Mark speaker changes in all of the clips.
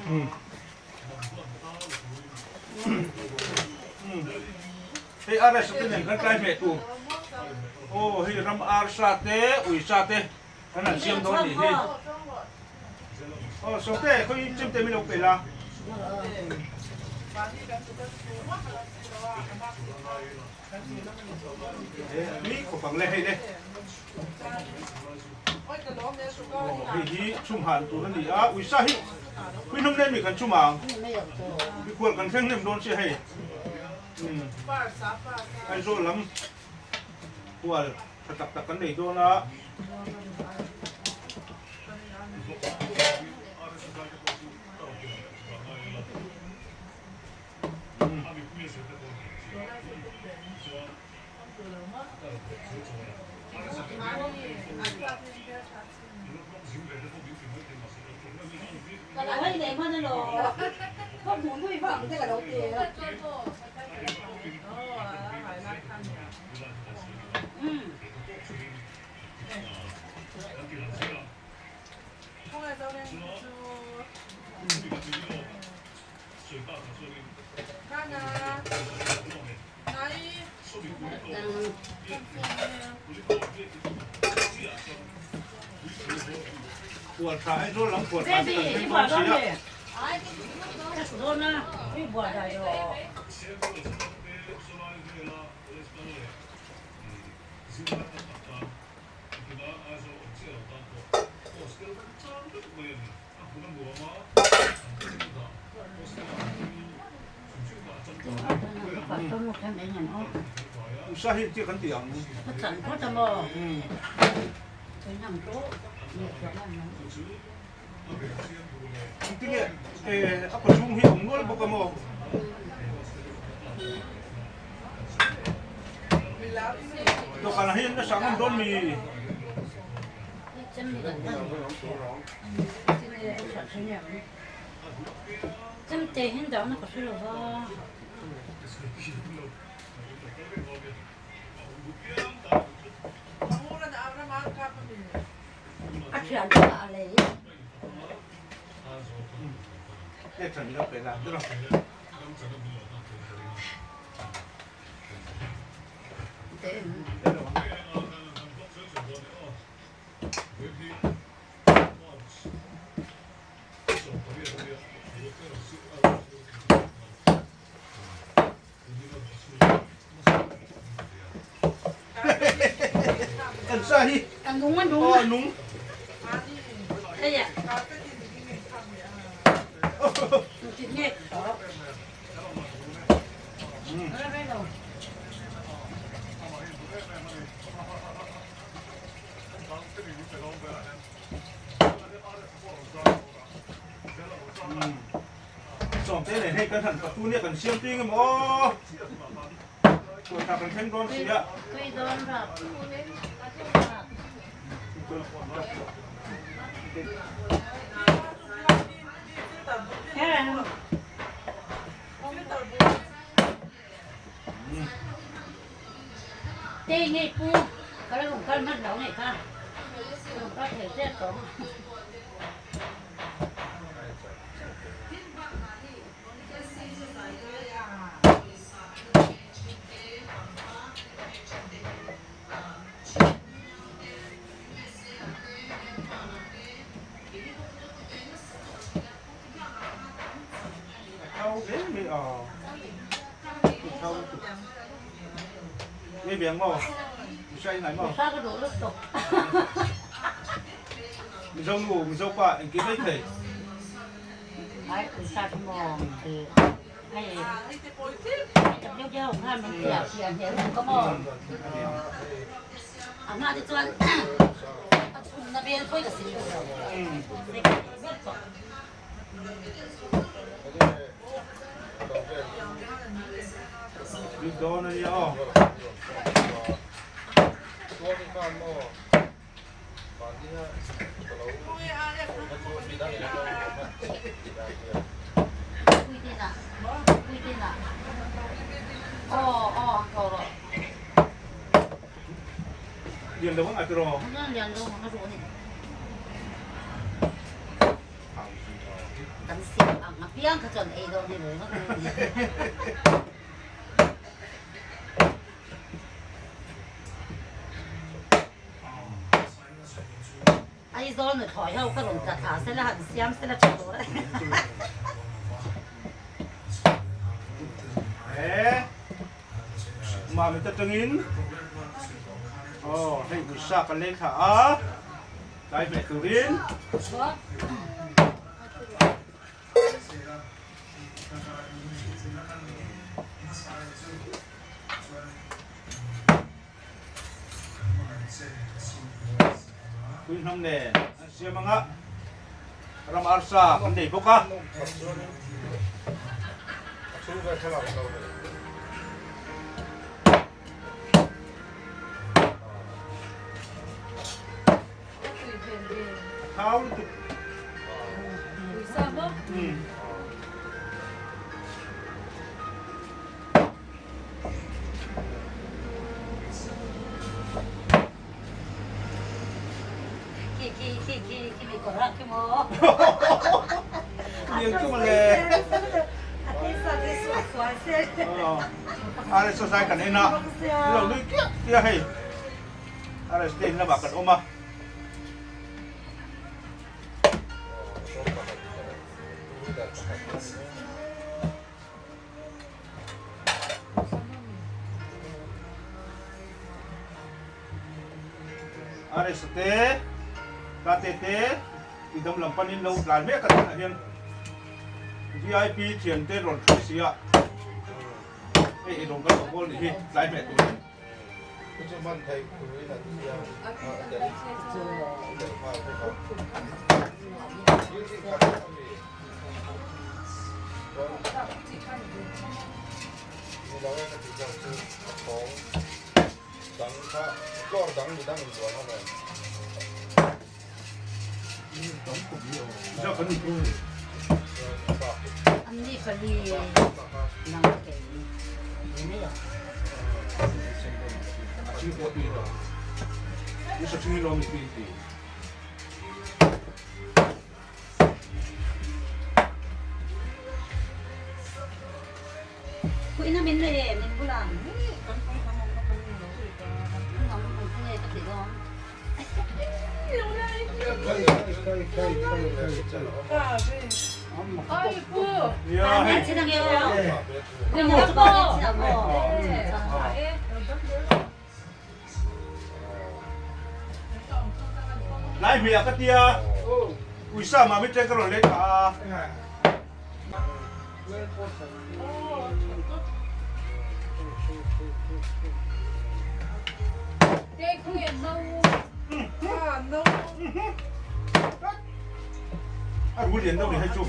Speaker 1: Hei RS te nen kan tlai hmeh tur. Aw hei ram arsa te ui sa te kan han siam dawn nih hi. Aw Sawmte khawi chemte min lo pe la. Mi khawp ang le hei le. Hei hi chhum han tur a ni a, uisa hi hui hnawm nen mi kan chhum ang. Mikhual kan thleng hnem dawn sia hei. Aizawl lam hual tha tak tak kan nei dawn a. Usa hi engtia kan tih ang? Engtinge a kawchhung hi a awm nual bawk a maw? Dawhkanah hian a sang awm dawn mi? Kan sa hi
Speaker 2: A nung a nung.
Speaker 1: Aw a nung.
Speaker 2: Hei a. Nge.
Speaker 1: Sawmte nen hei kan han patu nia kan siam tui ngem aw. Tuatha kan thleng dawn si a.
Speaker 2: Tui dawn rap. Tei ngei pu ka la rawn kal hman lo ngei kha rawn kal thei zet tawh ang.
Speaker 1: Thau hle mai a, thau lutuk. Ngei ve ang maw? Misa i ngai maw?
Speaker 2: Misa ka duh lutuk.
Speaker 1: Mizo nu, Mizo pa engkim mai thei.
Speaker 2: Ai, misa chu maw? Hei, deuh deuh khan min fiah fiah hneh lutuk a maw? A hma te chuan a chhunna vel pawh i ka sil duh lo.
Speaker 1: Bik dawn a nia aw. Lian lo ang a tiraw?
Speaker 2: Kan siam ang. Piang kha chuan ei dawn ni lo ngawt mai. Aizawl nuthlawi ho ka rawn tla thla sela han siam sela tha tur a ni.
Speaker 1: He Mamit atangin aw hei uisa ka lei thla a tlai hmeh turin. Tuihnam nen an siam anga ram arsa kan nei bawk a. Thau lutuk. Rsa kan en a, lo nui kiah kiah hei. Rsa in lamah kan awm a. Rsa te, Tate te i dam lam panin lo tlai mek a tunah hian vip thian te rawn hruai si a, hei eirawng kan lo bawl nih hi tlai hmeh turin. Lai hmeiah ka tia uisa mami ṭeng ka rawn lei ta a. A ru lian deuh ni hei chu.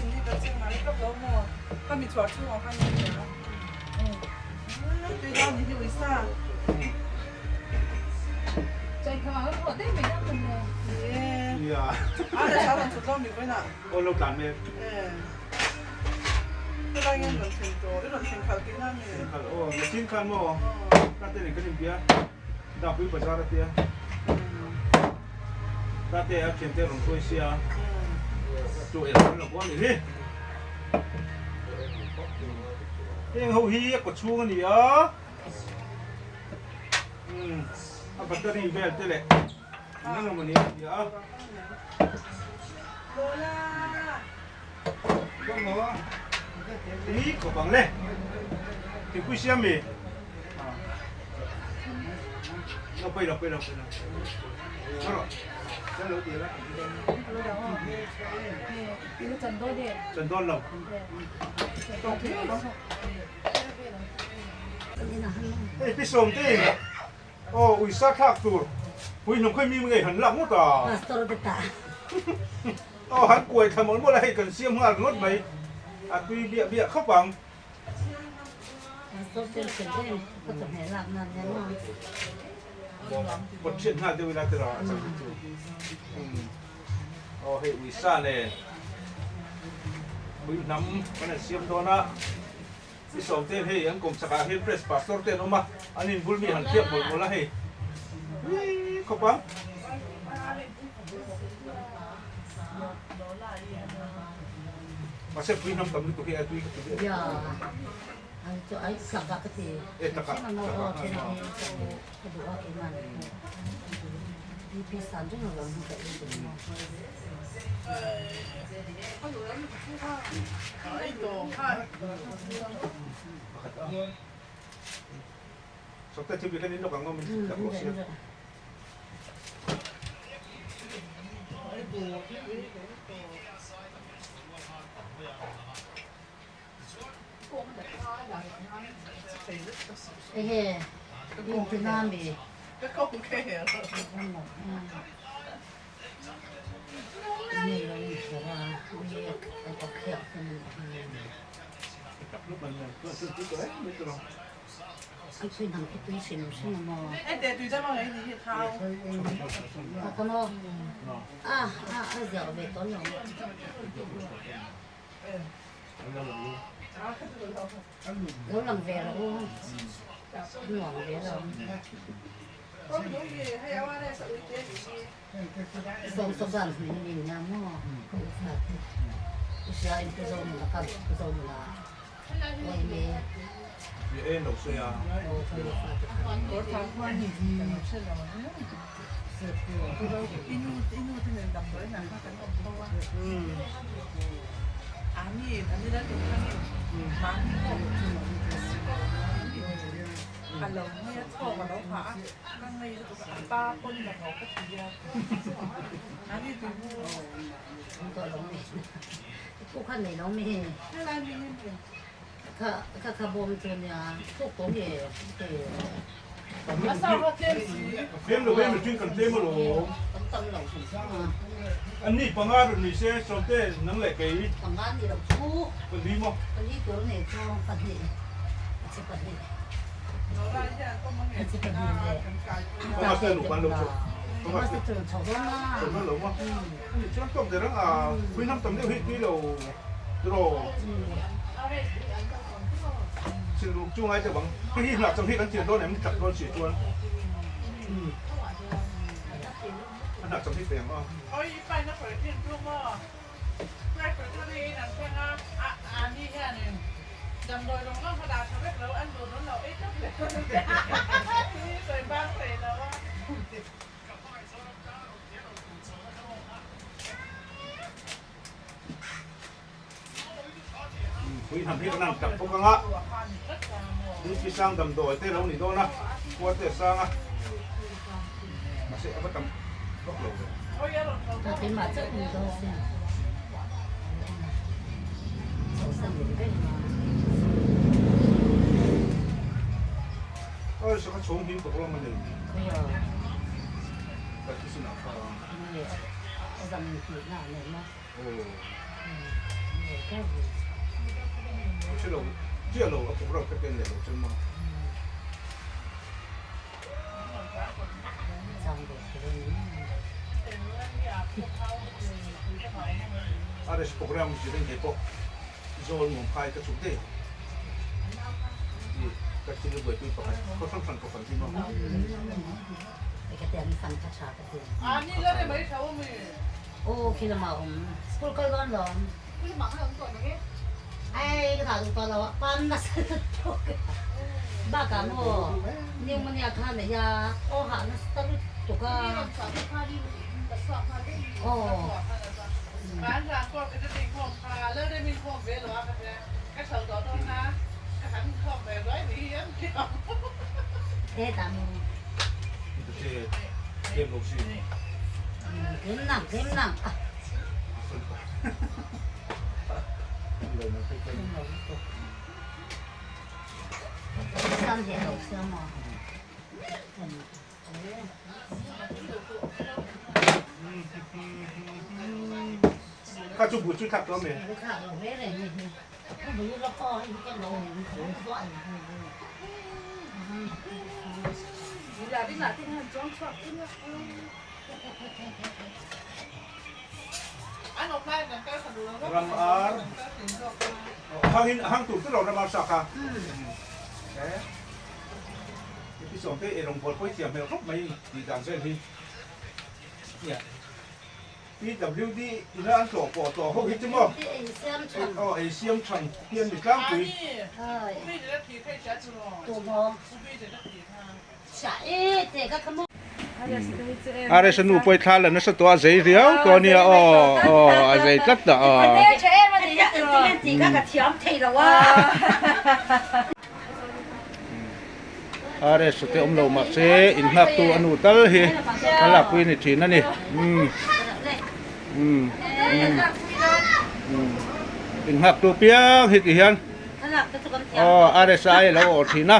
Speaker 1: Aw lo tlan mek. Aw machine khan maw ka te nen kan inpia Dapui bazar a tia ka te a thiante rawn hruai sia chu el kan lo kual nih hi. Heng ho hi a kaw chhung a ni a a battery vel te leh eng eng emaw ni a ni a. Tui khawp ang le thingpui siam mi lo pawi lo pawi lo pawi lo rawh chuan lo ti la chan dawn lo hei pi sawm te in aw uisa thlak tur pui hnawm khawi mi ngei han lak ngawt a Aw han kuai thla mawlh mawlh a, hei kan siam nghal ringawt mai, a tui biah biah khawp ang. Kawt hriat nghal deuh ila tiraw a chang chu. Aw hei uisa nen ui hnam kan han siam dawn a, i sawm ten hei an kawm chakah hian press pastor te an awm a, an inbul mi han khiak mawlh mawlh a hei tui khawp ang. Mahse pui hnam tam lutuk hi a tui ka ti ve.
Speaker 2: Ya. Ai chu ai tlak ah ka ti.
Speaker 1: E tlak ah.
Speaker 2: Tlak ah khan maw. Ka duh a keimah nih pawh. BP san reng lo ang ka ei duh maw.
Speaker 1: Pakhat a. Sawkte thil bi khan in lawk ang maw min tlak rawh sia.
Speaker 2: Ehe, intina mi. Lo lang ve rawh u, nuam ve lo. Zawng saw dan hmin min nia maw ka u fa te. I hria in pu zo nula ka pu zo nula oi me.
Speaker 1: Mi en lo sawi a.
Speaker 2: Aw ka u fa te kha. Kha kha bawm chu nia thuk tawh nge ti.
Speaker 1: Tlem lo em mihring kan tlem alawm.
Speaker 2: Kan tam lo hrim hrim a.
Speaker 1: An ni panga rawn ni se Sawmte nang leh kei.
Speaker 2: Panga ni lo chu.
Speaker 1: Pali maw?
Speaker 2: Pali tur nei chu pahnih a che pahnih. A che pahnih leh.
Speaker 1: Panga se nupa an lo chu.
Speaker 2: Panga se chu chho dawn a.
Speaker 1: Chho dawn lo maw? Ani chuan tawk der ang a pui hnam tam deuh hi tui lo tiraw. Sin ruk chu ngai deuh ang. Hei hi hnah chang hi kan thian dawn em tak dawn si chuan. A hnah chang hi pe ang a. Pui hnam hi kan ang tak bawk ang a, Dingpi sang damdawi te lo ni dawn a, khua te a sang a, mahse a va tam vak lo ve. Oi saka chhawng him tawh lam a ni. Ka thisen ah kha. Hre lo chiah lo a program ka ken leh lo chuan maw. RS program zirin kei pawh zawl nuam khai ka chuk daih ang. Ka thil buaipui pakhat khaw hrang hrang ka fan hi maw.
Speaker 2: Aw khi lamah awm school kal dawn lo ai ka dah duh tawh lo a pan nasa lutuk bakah maw pneumonia khan a hian aw hah nasa lutuk a aw. Hetah maw. Tlem nang tlem nang ah. San ve lo sia maw.
Speaker 1: Kha chu bu chu thak tawh me.
Speaker 2: Thak lo ve reng ni hi. Bu lo ko hi ke lo zuan.
Speaker 1: Ram ar hang in hang tur te lo ram ar sa kha. E pi sawm te e rawng bawl pawh i thiam hmel khawp mai tih dan vel hi. Nia. PWD ina an tlawh pawh tawh ho hi chu maw? Aw ei siam than hi an ni tlangpui. RS a nu pawh i thla la nasa tawh a zei riau tawh a nia aw aw a zei tlat ta aw. RS te awm lo mahse inhnaktu a nu tal hi a lakpui a ni thin a ni. Inhnaktu piang hi ti hian aw RS a ai a lo awh thin a.